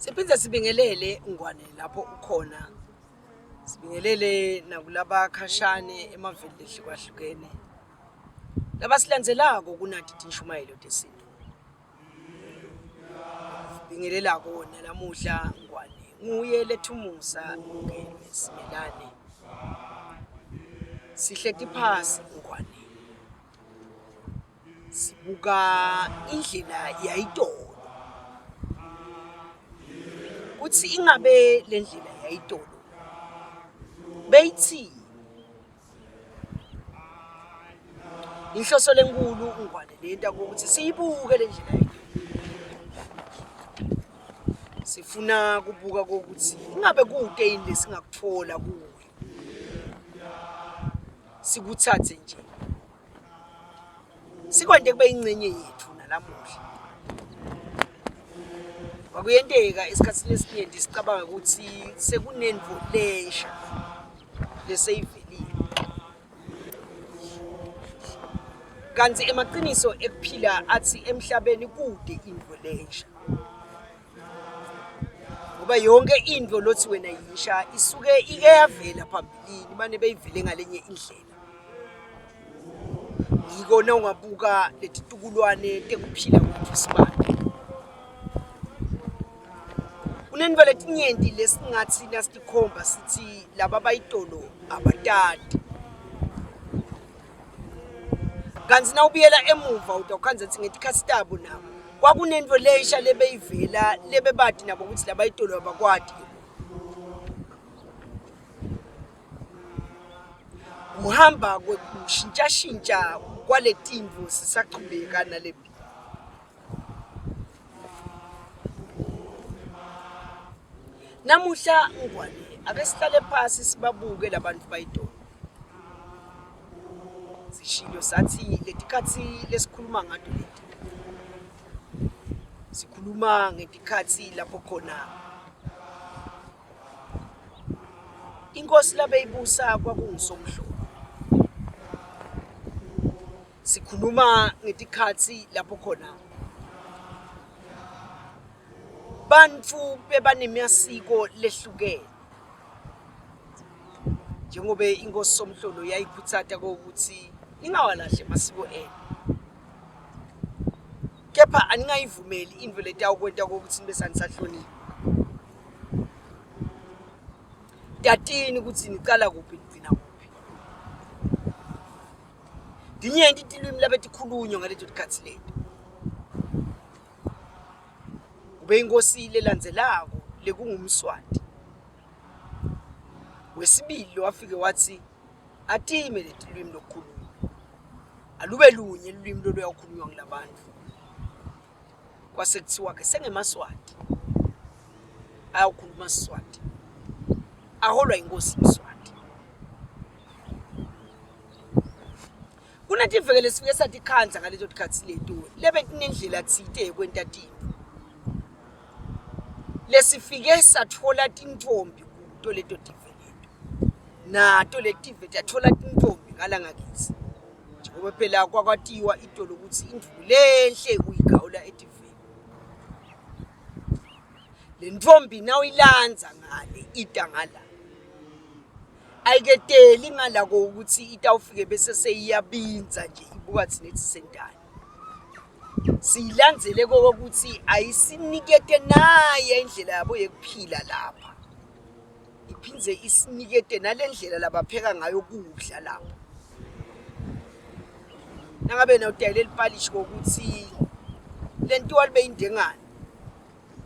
Siphinde sibingelele Ngwane lapho ukhona. Sibingelele nakulabakhashane emaveni lehlukahlukene. Labasilandzelako kunati tinshumayelo tesintu. Bingelelako nalamuhla Ngwane nguye Lethumusa Lungelwe Simelane. Sihleti phasi Ngwane. Sibuka indlela yayitolo kutsi ingabe le ndlela yayitolo beyithini. Inhloso lenkulu uNgwane leyenta ukuthi siyibuke le ndlela yayitolo. Sifuna kubuka kokuthi ingabe kude yini lesingakuthola kuyo. Sikuthathe nje Sikwente kube ingcenye yethu nalamuhla. Kwakuyenteka esikhathini esiningi sicabanga ukuthi sekunento lensha leseyivelile. Kanti emaqiniso ekuphila athi emhlabeni kude into lensha. Ngoba yonke into lothi wena yisha isuke ike yavela phambilini mane beyivele ngalenye indlela. Ngikona ungabuka letitukulwane tekuphila kwetfu sibani. Kunentfo letinyenti lesingatsi nasitikhomba sithi laba bayitolo abatati. Kantsi nawubuyela emuva utawukhandza kutsi ngetikhatsi tabo nabo kwakunentfo lensha lebeyivela lebebati nabo kutsi labayitolo abakwati. Kuhamba kwekushintshashintsha kwaletintfo sisachubeka nale mpilo. Namuhla Ngwane ake sihlale phasi sibabuke labantu bayitolo. Sishilo sathi letikhatsi lesikhuluma ngato leti sikhuluma ngetikhatsi lapho khona Inkosi labeyibusa kwakunguSomhlolo. Sikhuluma ngetikhatsi lapho khona bantfu bebanemasiko lehlukene njengobe inkosi Somhlolo yayikhutsata kokuthi ningawalahli emasiko enu kepha aningayivumeli intfo letawukwenta kokuthi nibe sanisahlonipha. Tatini ukuthi nicala kuphi nigcina kuphi. Tinyenti tilwimi labetikhulunywa ngaleto tikhatsi leti. Kube inkosi lelandzelako lekunguMswati wesibili lowafike wathi atime letilwimi lokukhulunywa alube lunye lulwimi loluyawukhulunywa ngulabantu. Kwase kuthiwa-ke sengemaSwati ayawukhuluma siSwati aholwa inkosi Mswati. Kunetiveke lesifike satikhandza ngaleto tikhatsi leto lebetinendlela tsite yekwenta tintfo. Lesifike satfola tintfombi kuto leto tive leto. Nato letive tatfola tintfombi ngala ngakitsi. Njengoba phela kwakwatiwa itolo ukuthi induku lenhle uyigawula etiveni. Le ntfombi nawuyilandza ngale ita ngala. Ayiketeli ngalako ukuthi itawufike bese seyiyabindza nje ibuka thina ethi sentani. Siyilandzele kokuthi ayisinikete naye indlela yabo yekuphila lapha. Iphindze isinikete nale ndlela labapheka ngayo kudla lapha. Nangabe na utayele lipalishi kokuthi lentiwa libe indengane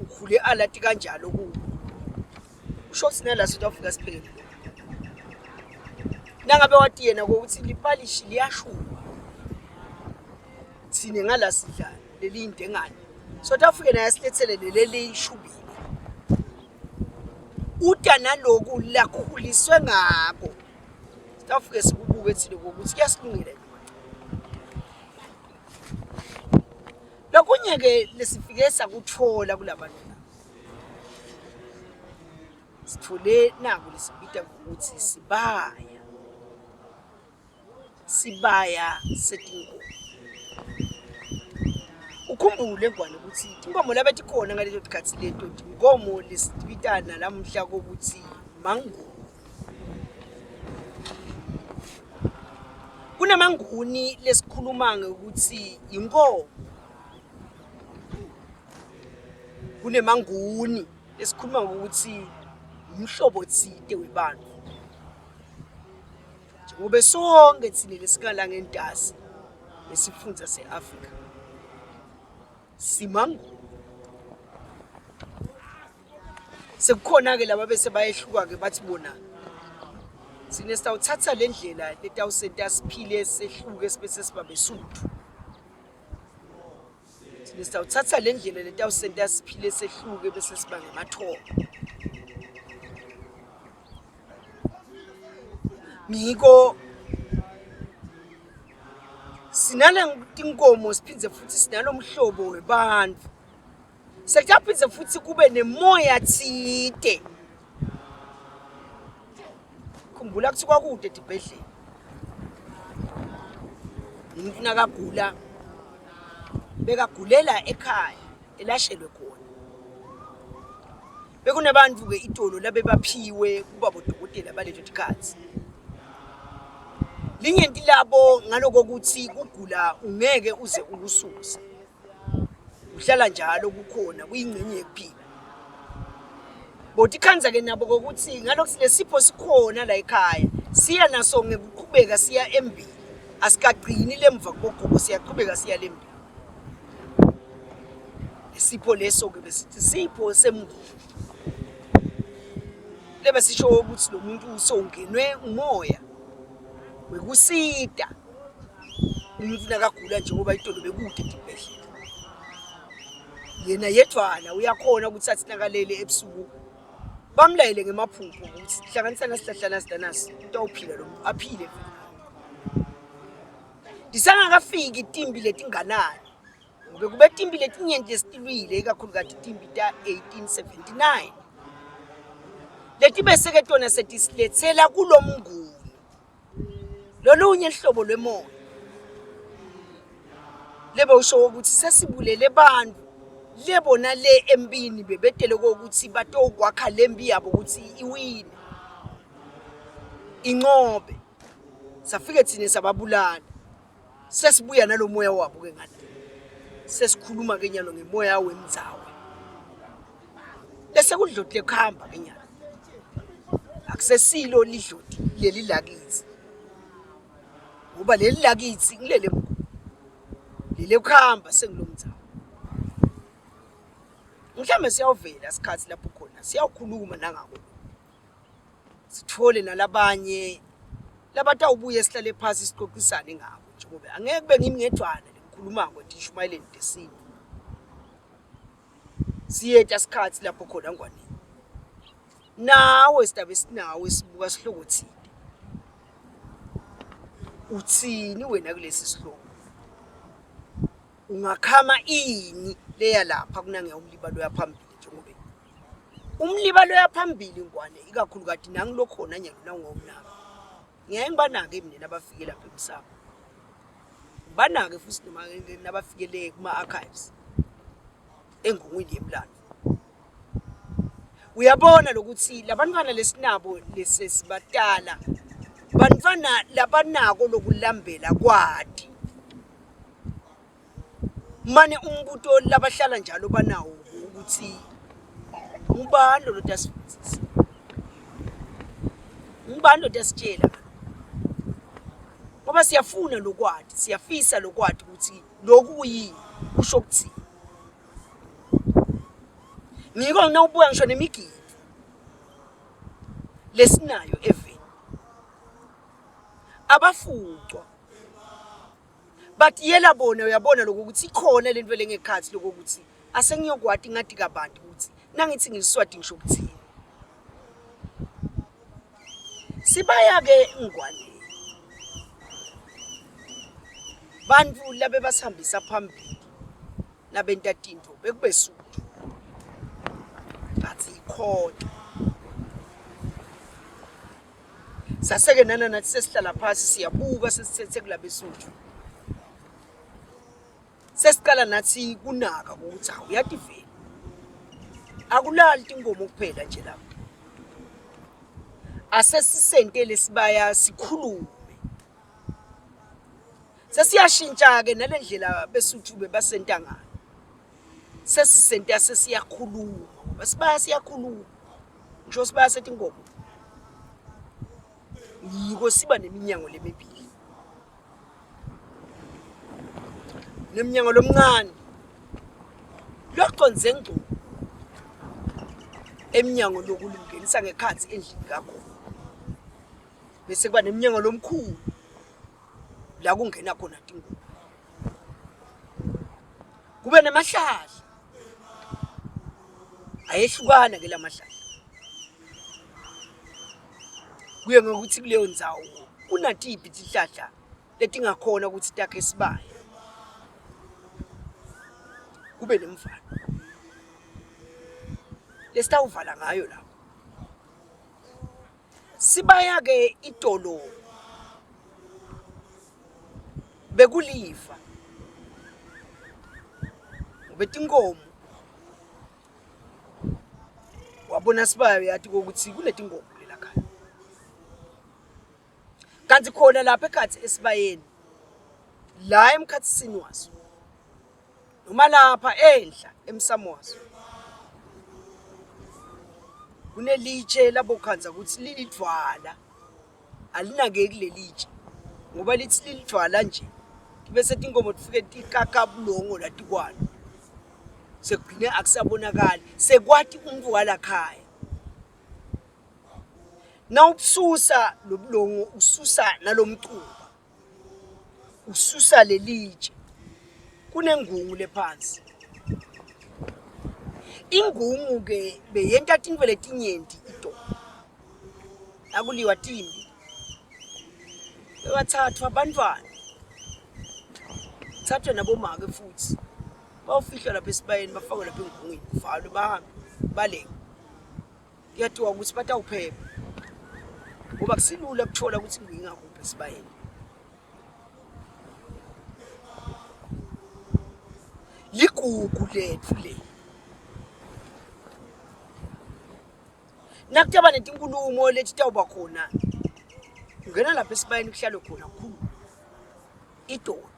ukhule alati kanjalo kubo. Usho ukuthi nala South Africa sipheke nangabe wati yena kokuthi lipalishi liyashuba thina ngala sidla leli indengane South Africa naye silethele leli lishubile uta naloku lakhuliswe ngako sitawufike sikubuke thina ukuthi kuyasilungela lokunye-ke lesifike sakutfola kulabantu laba sithole naku lesibita ngokuthi sibaya sibaya setinkomo. Ukhumbule Ngwane ukuthi tinkomo labetikhona ngaleto tikhatsi leto tinkomo lesitibitana lamuhla kokuthi manguni. Kunemanguni lesikhuluma ngekuthi inkomo. Kunemanguni lesikhuluma ngokuthi umhlobo tsite webantfu. Njengoba sonke thina lesikala ngentasi nesifundza se-Afrika simanguni. Sekukhona-ke laba bese bayehluka-ke bathi bona thina sitawuthatha le ndlela letawusenta siphile sehluke sibe sesiba besuthu. Thina sitawuthatha le ndlela letawusenta siphile sehluke bese siba ngemathongo. Ngiko sinale tinkomo siphindze futhi sinalomhlobo webantfu sekuyaphindze futhi kube nemoya tsite khumbula ukuthi kwakude etibhedlela umuntu nakagula bekagulela ekhaya elashelwe khona Bekunebantu-ke itolo labebaphiwe kuba bodokotela baleto tikhatsi. Linyenti labo ngaloko kutsi kugula ungeke uze ukususe. Kuhlala njalo kukhona kuyingcenye yekuphila. Botikhandza-ke nabo kokuthi ngalokuthi lesipho sikhona la ekhaya siya naso ngekuqhubeka siya embili asikagcini lemva kubogogo siyaqhubeka siya lembili. Isipho leso-ke besithi sipho semnguni lebe sisho ukuthi lo muntu usongenwe umoya wekusita umuntu nakagula njengoba itolo bekude etibhedlela yena yedvwana uyakhona ukuthi athi nakalele ebusuku bamlayele ngemaphupho ukuthi hlanganisana sihlahlana sitanasi utawuphila lo muntu aphile vele Tisangakafiki timbi letinganani ngobe kube timbi letinyenti lesitilwile ikakhulukati timbi ta-1879 letibeseke tona setisiletsela kulo mnguni lolunye hlobo lwemoya lebe usho ukuthi sesibulele abantu lebona le empini bebetele kokuthi batokwakha lempi yabo ukuthi iwine inqobe safike thina sababulala sesibuya nalomoya wabo ke ngale sesikhuluma ke nyalo ngemoya wemdzawe bese kudloti lekuhamba ke nyalo akusesilo lidloti leli lakithi ngoba leli lakithi ngilele leli kuhamba sengilomdzawe mhlawumbe siyawuvela isikhathi lapho khona siyawukhuluma nangako sithole nalabanye labatawubuye sihlale phasi sixoxisane ngabo njengoba angeke kube ngimi ngedvwana lengikhulumako etishumayeleni tesintu siyeta sikhathi lapho khona ngwanini nawe sidabe sinawe sibuka sihloko thile uthini wena kulesi sihloko ungakhama ini leya lapha kunange umlibalo yaphambili njengoba Umliba loya phambili ngwane ikakhulukati nangilokhona nyalo nawungomnaka. Ngiyaye ngibanake mina nabafike lapha emsamo. Ngibanake futhi noma nabafikele kuma-archives engungwini yemlando. Uyabona lokuthi labantwana lesinabo lesesibatala bantwana labanako lokulambela kwati. Mane umbuto labahlala njalo banawo ukuthi ngubani lo lotasifundisa? Ngubani lotasitshela? Ngoba siyafuna lokwati, siyafisa lokwati ukuthi lokhu kuyini, kusho ukuthini. Ngiko nawubuka ngisho nemigidi lesinayo eveni abafucwa batiyela bona uyabona lokho ukuthi ikhona lento lengekhathi lokho ukuthi asengiyokwati ngathi kabanti ukuthi nangithi ngiliswati ngisho ukuthini sibaya ke ngwane bantu labe basihambisa phambili nabenta tintfo bekubesuthu bathi ikhona Saseke nana nathi sesihlala phasi siyabuka sesithethe kulabesuthu. Sesiqala nathi kunaka ukuthi hawu uyati vele akulali tinkomo kuphela nje lapha. Asesisente lesibaya sikhulume. Sesiyashintsha-ke nale ndlela beSuthu bebasenta ngayo. Sesisenta sesiyakhuluma ngoba sibaya siyakhuluma. Ngisho sibaya setinkomo. Yiko siba neminyango lemibili. Nemnyango lomncane locondze ngco emnyango lokulungenisa ngekhatsi endlini kagogo. Bese kuba nemnyango lomkhulu la kungena khona tingubo. Kube nemahlahla ayehlukana ke lamahlahla. Kuye ngokuthi kuleyo ndzawo kunatiphi tihlahla letingakhona ukuthi takhe isibaya. Kube nemvalo lesitawuvala ngayo lapho. Sibaya-ke itolo bekulifa ngoba tinkomo wabona sibaya uyati kokuthi kunetinkomo kulela khaya. Kanti khona lapha ekhathi esibayeni la emkhathisini waso noma lapha enhla emsamo waso kunelitshe labokhandza ukuthi lilidvwala alinakeki lelitshe ngoba lithi lilidvwala nje bese tinkomo tifike tikaka bulongo latikwalo sekugcine akusabonakali sekwati umuntu walakhaya nawubususa lobulongo ususa nalomcuba ususa lelitshe kunengungu lephansi ingungu ke beyenta tintfo letinyenti itolo nakuliwa timbi bebathathwa abantwana thathwe nabomake futhi bawufihlwa lapha esibayeni bafakwe lapha engungwini kuvalwe bahambe baleke kuyathiwa ukuthi batawuphepha ngoba kusilula kuthola ukuthi ngingakuphi esibayeni ligugu lethu leli nakutaba netinkulumo lethi tawuba khona ungena lapha esibayeni kuhlalwe khona kukhulu idolo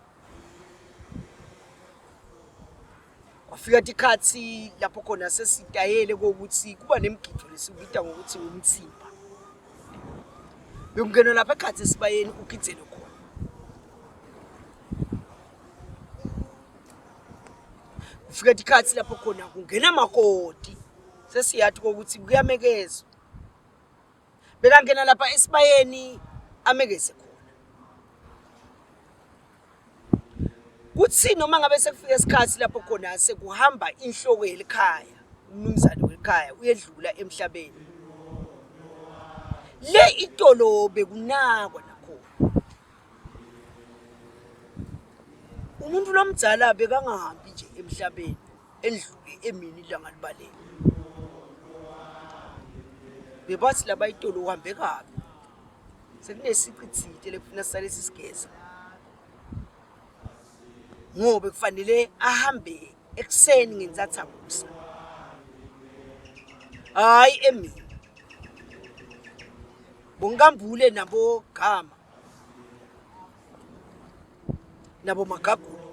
Kwafika tikhatsi lapho khona sesitayele kokuthi kuba nemgidvo lesiwubita ngokuthi ngumtsimba. Bekungenwa lapha ekhatsi esibayeni ugidzele khona. Kufika tikhatsi lapho khona kungena makoti sesiyati kokuthi kuyamekezwa. Bekangena lapha esibayeni amekeze khona. Kuthi noma ngabe sekufika isikhathi lapho khona sekuhamba inhloko yelikhaya, umnumzane welikhaya uyedlula emhlabeni. Le itolo bekunakwa nakhona. Umuntu lomdzala bekangahambi nje emhlabeni endlule emini ilanga libalele. Bebathi laba itolo uhambe kabi. Sekunesici thite lekufuna sisale sisigeza. Ngobe kufanele ahambe ekuseni ngentsathakusa. Hhayi emini. BoNkambule nabo Gama nabo Magagula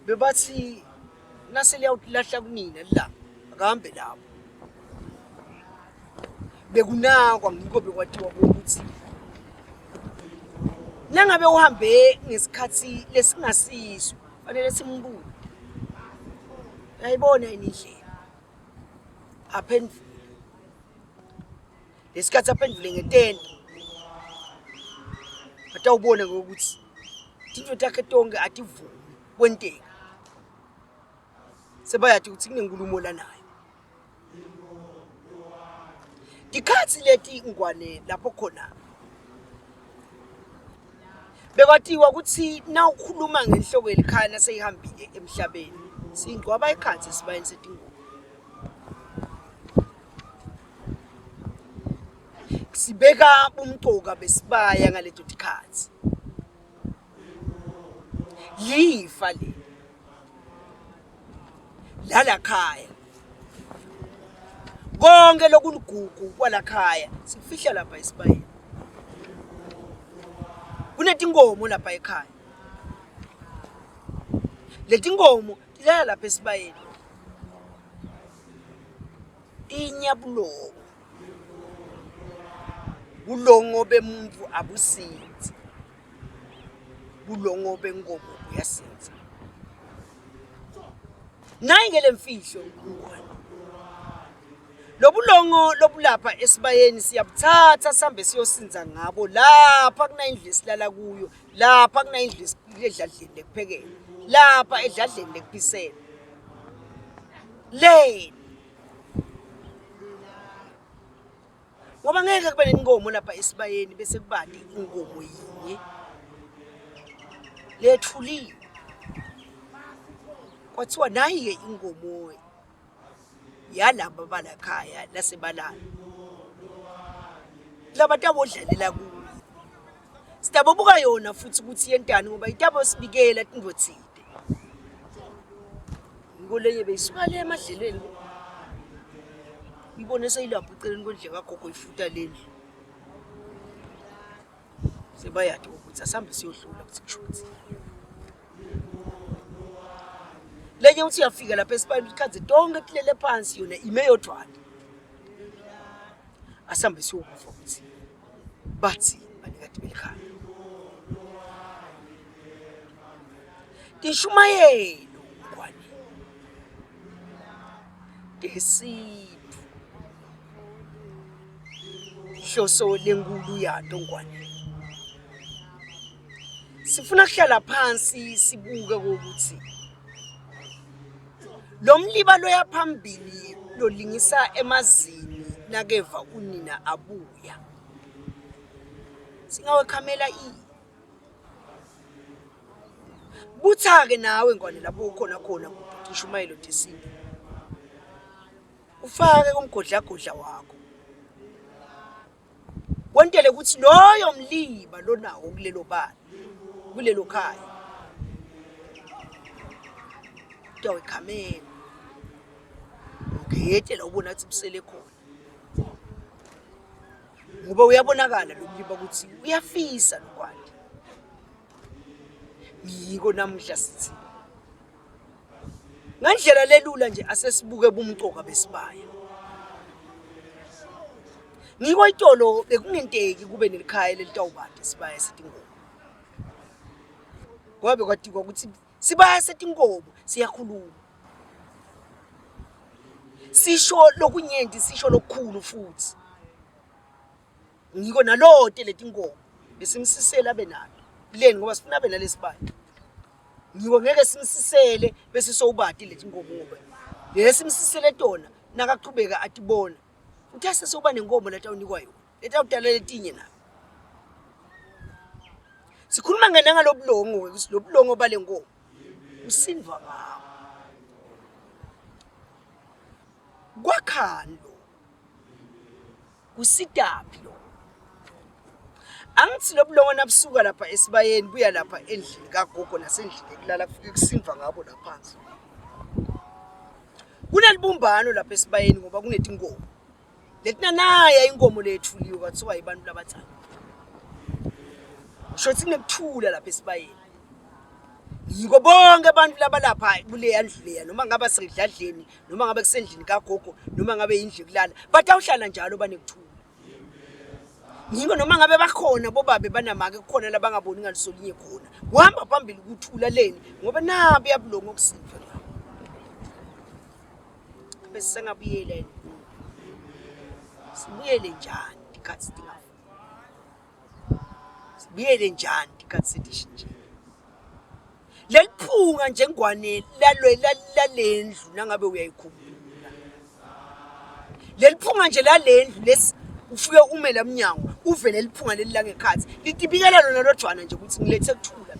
bebathi nase liyawutilahla kunina lilanga akahambe labo. Bekunakwa ngikho bekwatiwa ukuthi nangabe uhambe ngesikhathi lesingasiso fanele simbuke. Uyayibona yini indlela? Aphendvule. Lesikhathi aphendvule ngetento atawubona ngokuthi tintfo takhe tonke ativumi kwenteka. Sebayati ukuthi kunenkulumo lanayo. Tikhatsi leti ngwane lapho khona bekwatiwa ukuthi nawukhuluma ngenhloko yelikhaya naseyihambile emhlabeni singcwaba ekhatsi esibayeni setingubo. Sibeka bumcoka besibaya ngaleto tikhatsi. Lifa leli lalakhaya. Konke lokuligugu kwalakhaya sikufihla lapha esibayeni. Kunetinkomo lapha ekhaya. Letinkomo tilala lapha esibayeni. Tinyabulongo. Bulongo bemuntu abusinzi. Bulongo benkomo buyasinza. Nayi ke lemfihlo mngwane. Lobulongo lobulapha esibayeni siyabuthatha sihambe siyosinza ngabo lapha kunayindlu esilala kuyo, lapha kunayindlu edladleni lekuphekela, lapha edladleni lekuphisela. Leni ngoba ngeke kube nenkomo lapha esibayeni bese kubade inkomo yinye lethuliwe kwathiwa nayi-ke inkomo yalaba balakhaya lasebalala laba tabodlalela kuyo sitabobuka yona futhi ukuthi yentani ngoba itabosibikela tindothide Ngiko lenye beyisuka le emadlelweni uyibone seyilapho eceleni kwendle kagogo ifuta lendlu sebayadi ukuthi asihambe siyohlula ukuthi kusho ukuthi lenye uthi uyafika lapha esibayeni ikhanze tonke tilele phansi yona ime yodwana asihambe siyokuva ukuthi bathi banikati belikhaya Tishumayelo ngwane tesintfu hloso lenkulu yato ngwane sifuna kuhlala phansi sibuke ukuthi lo mliba loya phambili lolingisa emazini nakeva unina abuya singawekhamela ini Butha-ke nawe ngwane lapho ukhona khona kubhuti ishumayelo desintu. Ufake kumgodlagodla wakho. Wentele ukuthi loyo mliba lonawo kulelo bala, kulelo khaya. Utawekhamela. Ungete la ubona ukuthi kusele khona. Ngoba uyabonakala lo mliba ukuthi uyafisa lokwanda. Ngiko namuhla sithi ngandlela lelula nje asesibuke bumcoka besibaya. Ngiko itolo bekungenteki kube nelikhaya lelitawubade sibaya setinkomo. Ngoba bekwatikwa ukuthi sibaya setinkomo siyakhuluma. Sisho lokunyenti sisho lokukhulu futhi. Ngiko nalote letinkomo besimsisela abe nalo leni ngoba sifuna abe nalesibaya. Ngiko ngeke simsisele bese sowubati letinkomo ngoba lesimsisele tona nakachubeka atibona uthi asesewuba nenkomo letawunikwa yona letawudala letinye nayo. Sikhuluma ngena ngalobulongo ukuthi lobulongo bale nkomo usindwa ngawo. Kwakhani lo? Kusitaphi lo? Angithi lobulongo nabusuka lapha esibayeni buya lapha endlini kagogo nasendlini ekulala kufike kusindwa ngabo laphansi. Kunelibumbano lapha esibayeni ngoba kunetinkomo. Letinanaya inkomo leyethuliwe kwathiwa yibantu labathanda. Kusho ukuthi kunekuthula lapha esibayeni. Yiko bonke abantu labalapha kuleya ndlu leya noma ngaba sedladleni noma ngabe kusendlini kagogo noma ngabe yindlu yokulala batawuhlala njalo banekuthula. Ngiko noma ngabe bakhona bobabe banamake kukhona labangaboni ngalisolinye khona. Kuhamba phambili ukuthula leni ngoba nabu yabulongo okusinto la. Bese sengabuyela yini? Sibuyele njani tikhathi tingafa? Sibuyele njani tikhathi setishintshile? Leliphunga njengwane lalendlu nangabe uyayikhumbula. Leliphunga nje lalendlu lesi ufike ume la mnyango uve leliphunga leli langekhathi litibikela lona lodwana nje ukuthi ngilethe kuthula.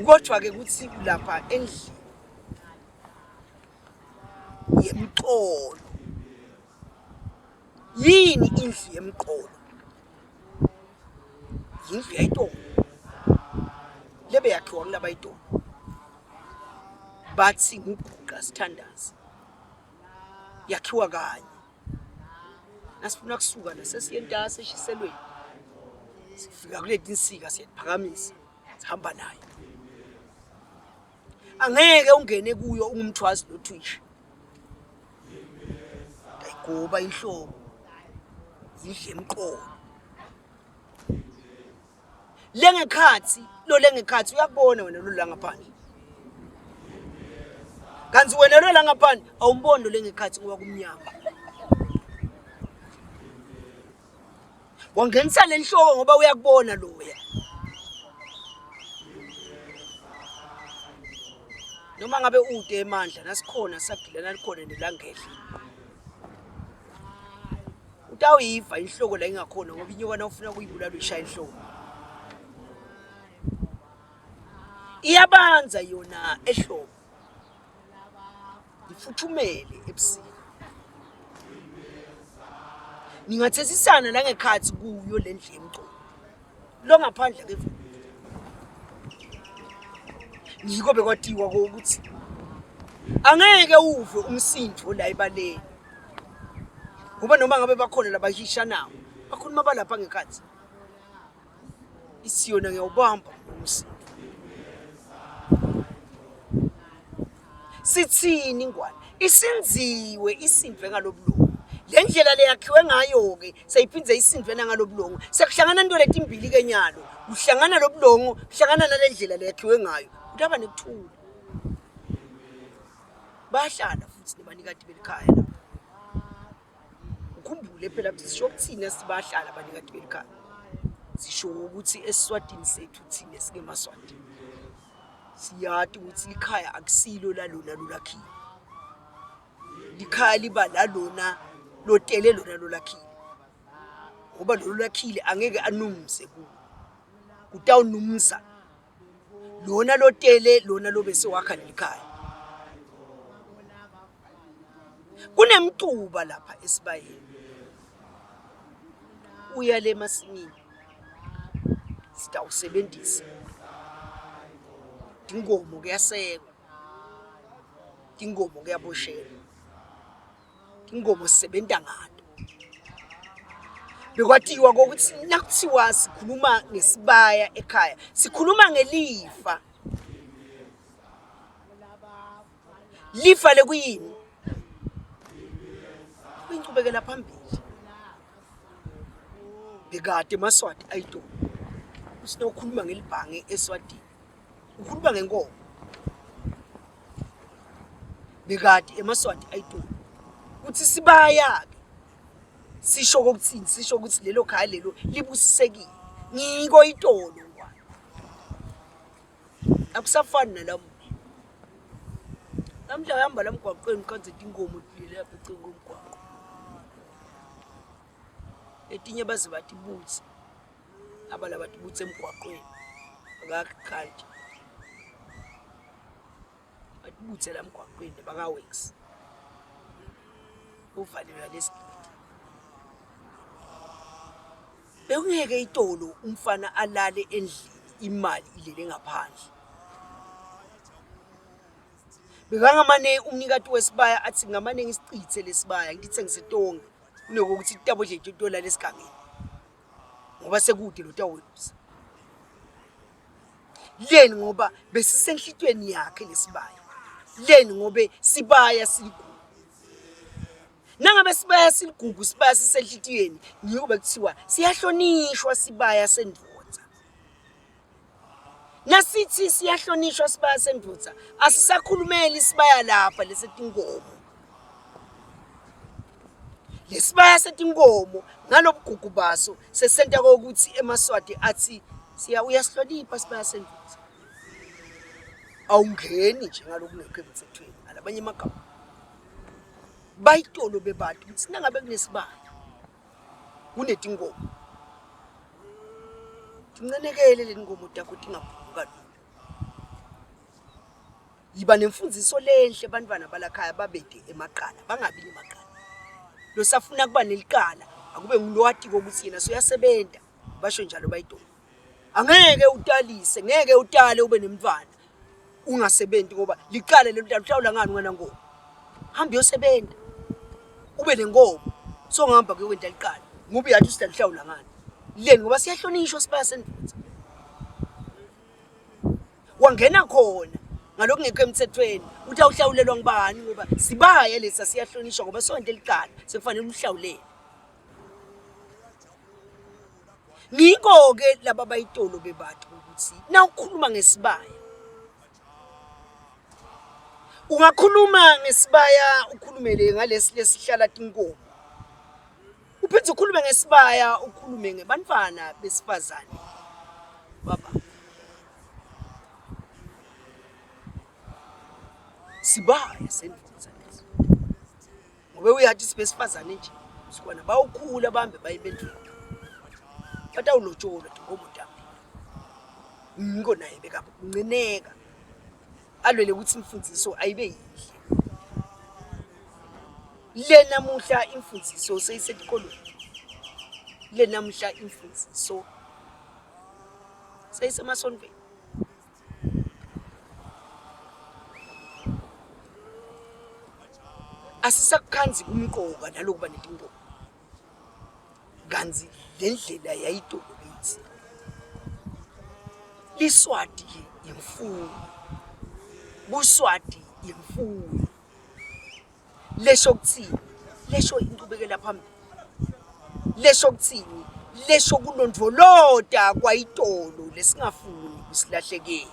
Kodwa ke ukuthi ulapha endlini yemqolo. Yini indlu yemqolo? Yindlu yayitolo. Lebe yakhiwa kulabayitolo. Bathi nguguqa sithandaze. Yakhiwa kanye. Nasifuna kusuka la sesiye entasi eshiselweni. Sifika kuleti nsika siyaphakamisa. Sihamba nayo. Angeke ungene kuyo ungumthwazi nothwishi. Ayigoba inhloko. Yidle emqolo. Lengekhathi lo lengekhathi uyakubona wena lo la ngaphandle. Kanti wena lo la ngaphandle awumboni lo lengekhathi ngoba kumnyama. Wangenisa le nhloko ngoba uyakubona loya. Noma ngabe ude emandla nasikhona sagila nalikhona nelangehla. Utawuyiva inhloko la ingakhona ngoba inyoka nawufuna kuyibulala uyishaya inhloko. Iyabanza yona ehlobo. Ifuthumele ebusika. Ningathethisana la ngekhathi kuyo le ndlu yemculo. Lo ngaphandle ke ngiko bekwatiwa ukuthi angeke uve umsindo la ebaleni ngoba noma ngabe bakhona labahishanawo bakhuluma balapha ngekhathi isiyona ngiyawubamba umsindo sithini ingwane isinziwe isindwe ngalobulungu le ndlela leyakhiwe ngayo-ke seyiphinde isindwe nangalobulongo sekuhlangana into letimbili ke nyalo kuhlangana lobulongo kuhlangana nale ndlela leyakhiwe ngayo kutaba nekuthula bayahlala futhi nebanikati belikhaya lapho ukhumbule phela ukuthi sisho kuthina sibahlala abanikati belikhaya sisho ukuthi esiswatini sethu thina singemaswati siyati ukuthi likhaya akusilo lalona lolakhile likhaya liba lalona lotele lona lolakhile ngoba lolu lakhile angeke anumze kuwo kutawunumza lona lotele lona lobe sewakha lelikhaya kunemcuba lapha esibayeni uya le masimini sitawusebenzisa tinkomo kuyasekwa tinkomo kuyaboshelwa tinkomo sisebenta ngato bekwatiwa kokuthi nakuthiwa sikhuluma ngesibaya ekhaya sikhuluma ngelifa lifa lekuyini kuyinqubekela phambili bekade emaswati ayitolo usinokhuluma ngelibhange eswatini ukhuluma ngenkomo bekade emaswati ayitolo kuthi sibaya-ke sisho kokuthini sisho ukuthi lelo khaya lelo libusisekile ngiko itolo ngwane akusafani nalamuhla namhla uhamba la mgwaqweni ukhanze tinkomo tilele lapha eceleni komgwaqo etinye baze batibutse abala batibutse emgwaqweni baka-agriculture batibutse la mgwaqweni baka-works uvalelwa lesigidi Bekungeke itolo umfana alale endlini imali ilele ngaphandle. Bekangamane umnikati wesibaya athi ngamane ngisichithe lesibaya ngithengise tonke kunokuthi tabo nje tolala esigangeni ngoba sekude lo tawelusa. Leni ngoba besisenhlitweni yakhe lesibaya. Leni ngobe sibaya siligugu. Nangabe sibaya siligugu sibaya sisenhlitiyweni ngiko bekuthiwa siyahlonishwa sibaya sendvodza. Nasithi siyahlonishwa sibaya sendvodza asisakhulumeli isibaya lapha lesetinkomo. Lesibaya setinkomo ngalobugugu baso sesenta kokuthi emaSwati athi siya uyasihlonipha sibaya sendvodza. Awungeni nje ngalokungekho emthethweni ngalabanye amagama. Bayitolo bebantu ukuthi nangabe kunesibaya kunetinkomo tincenekele letinkomo takho tingaphumi kalula yiba nemfundziso lenhle bantwana balakhaya babede emaqala bangabi nemaqala losafuna kuba nelicala akube ngulowatiko ukuthi yena soyasebenta basho njalo bayitolo. Angeke utalise, ngeke utale ube nemntwana ungasebenti ngoba liqale lelo hlawula uhlawula ngani unganankomo. Hamba uyosebenza ube nenkomo songahamba kuyokwenta liqala ngoba uyathi usihlawula ngani. Leni ngoba siyahlonishwa sibaya sendvodza. Wangena khona ngalokungekho emthethweni uthi awuhlawulelwa ngubani ngoba sibaya lesa siyahlonishwa ngoba sonke licala sekufanele uhlawulele. Ngiko-ke laba bayitolo bebati ukuthi nawukhuluma ngesibaya ungakhuluma ngesibaya ukhulumele ngalesi lesihlala tinkomo uphinde ukhulume ngesibaya ukhulume ngebantfwana besifazane baba sibaya sendvodza lesi ngobe uyathi sibesifazane nje sikwana bawukhula bambe baye bendlini batawulotsholwa tinkomo tabo ngiko naye bekanceneka alwele ukuthi imfundiso ayibe yihle le namuhla imfundiso seyisetikolweni le namuhla imfundiso seyisemasontweni Asisakukhandzi kumqoka nalokuba netinkomo kantsi le ndlela yayitolo kitsi. Liswati yimfuyo, buSwati yimfuyo. Lesho kutsini? Lesho inchubekela phambili. Lesho kutsini? Lesho kulondvolota kwayitolo lesingafuni kusilahlekele.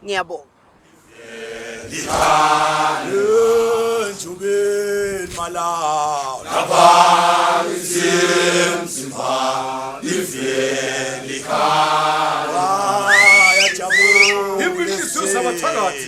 Ngiyabonga. Njubeni Malawi Lapha ngisemzimba liveni likhaya Yajabula Imfihliziyo zabathakathi.